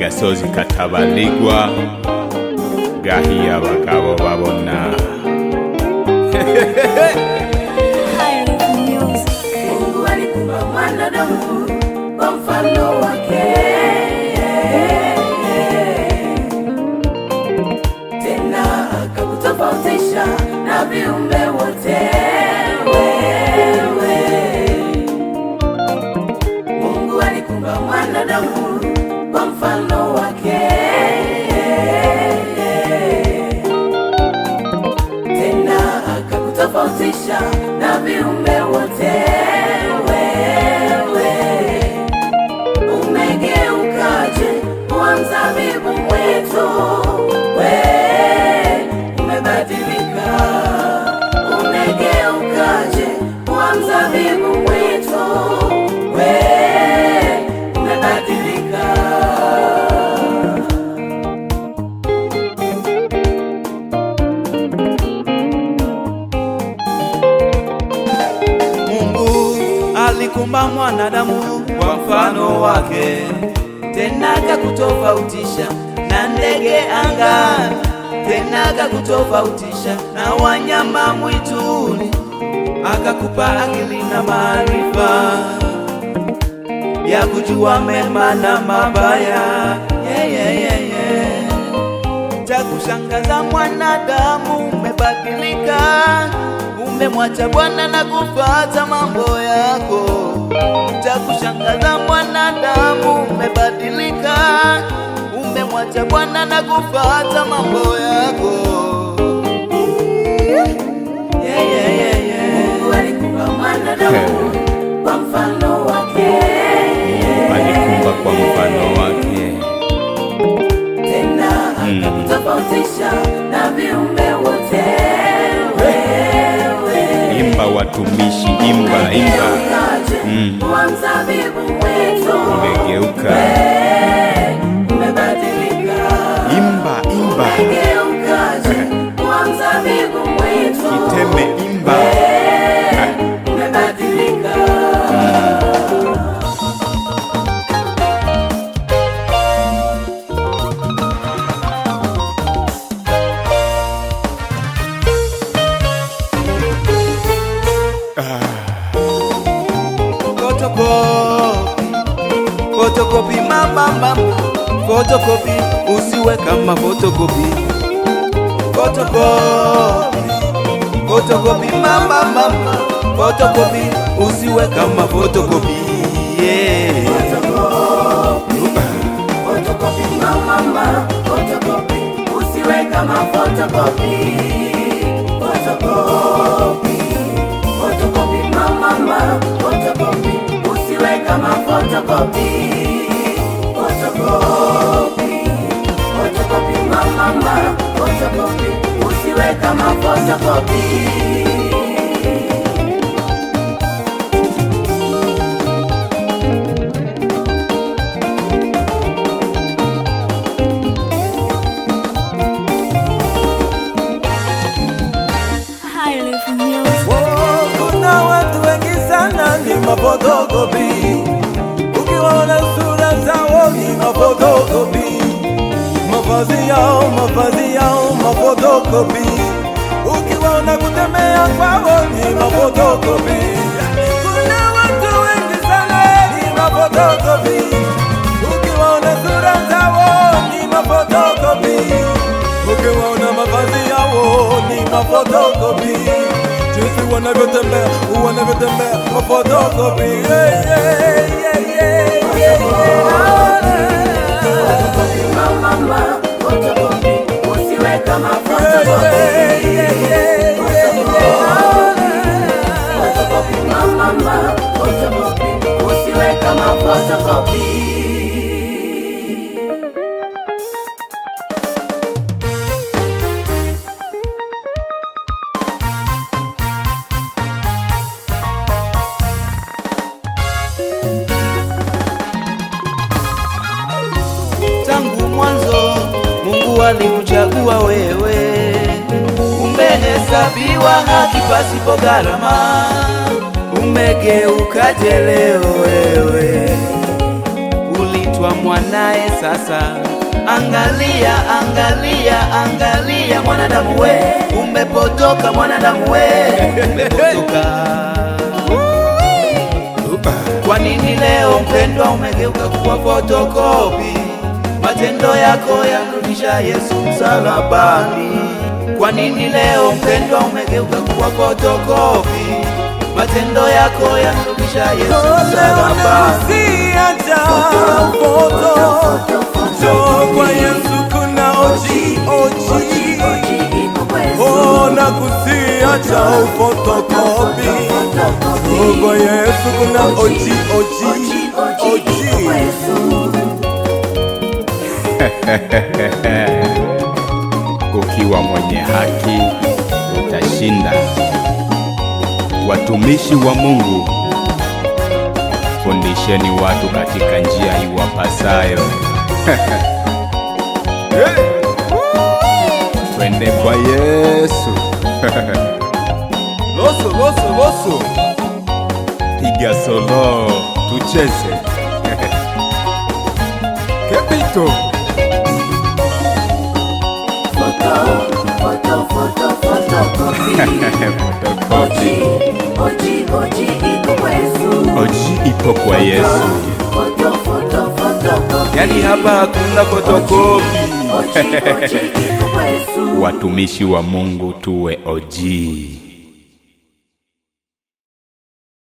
Agasozi katabaligwa gahiye abagabo babona. Mungu alikuumba mwanadamu kwa mfano wake, tena akakutofautisha na viumbe wote. Wewe, Mungu alikuumba mwanadamu kwa mfano wake, tena akakutofautisha na viumbe wote. Wewe umegeukaje kuwa mzabibu mwitu? We umebadilika, umegeukaje kuwa mzabibu mwitu? We umebadilika. Mungu alikumba mwanadamu kwa mfano wake, tena akakutofautisha na ndege angani, tena akakutofautisha na wanyama mwituni, akakupa akili na maarifa ya kujua mema na mabaya. Yeah, yeah. Cha kushangaza mwanadamu, umebadilika, umemwacha Bwana na kufuata mambo yako. Cha kushangaza mwanadamu, umebadilika, umemwacha Bwana na kufuata mambo yako. Yeah. Mungu alikumba mwanadamu kwa mfano wake, Alikumba kwa mfano wake, tena akakutofautisha na viumbe wote. Wewe Imba watumishi, imba imba. umegeukaje kuwa mzabibu mwitu? Umegeuka, Umebadilika, imba imba, umegeukaje kuwa mzabibu mwitu? Kiteme imba. Umebadilika. Photocopy, photocopy, mama mama, photocopy, usiwe kama photocopy. Photocopy, photocopy, mama mama, photocopy, usiwe kama photocopy. Yeah. Photocopy, photocopy, mama, photocopy, usiwe kama photocopy. Photocopy, photocopy, mama, photocopy, usiwe kama photocopy. Photocopy, photocopy, mama, photocopy, usiwe kama photocopy. Oh, kuna watu wengi sana ni mafotokopi, ukiwaona sura zao ni mafotokopi, mavazi yao mafotokopi, ukiwaona kutembea kwao ni mafotokopi. Kuna watu wengi sana ni mafotokopi, ukiwaona sura zao ni mafotokopi, ukiwaona mavazi yao ni mafotokopi, jinsi wanavyotembea wanavyotembea mafotokopi. Yeah, yeah, yeah, yeah, yeah. Photocopy, mama, photocopy, usiwe kama photocopy. Yeah, yeah, yeah, yeah. Photocopy, mama, photocopy, usiwe kama photocopy. Tangu mwanzo Mungu alikuchagua wewe, umehesabiwa haki pasipo gharama. Umegeukaje leo wewe? Ulitwa Umekuwa mwanaye sasa. Angalia, angalia, angalia mwanadamu we, umepotoka mwanadamu we, umepotoka. Kwa nini leo mpendwa umegeuka kuwa fotokopi? Matendo yako yanrudisha Yesu msalabani. Kwa nini leo mpendwa umegeuka kuwa fotokopi? Matendo yako yanrudisha Yesu msalabani. Usiacha foto, njoo kwa Yesu kuna oji oji. Oh, na kusiacha fotokopi, njoo kwa Yesu kuna oji oji oji. Ukiwa mwenye haki utashinda. Watumishi wa Mungu, fundisheni watu katika njia iwapasayo. Twende kwa Yesu. Loso loso loso. Piga solo, tucheze. Kepito. Fotokopi. Oji ipo kwa Yesu. Yani hapa hakuna fotokopi. Watumishi wa Mungu tuwe oji.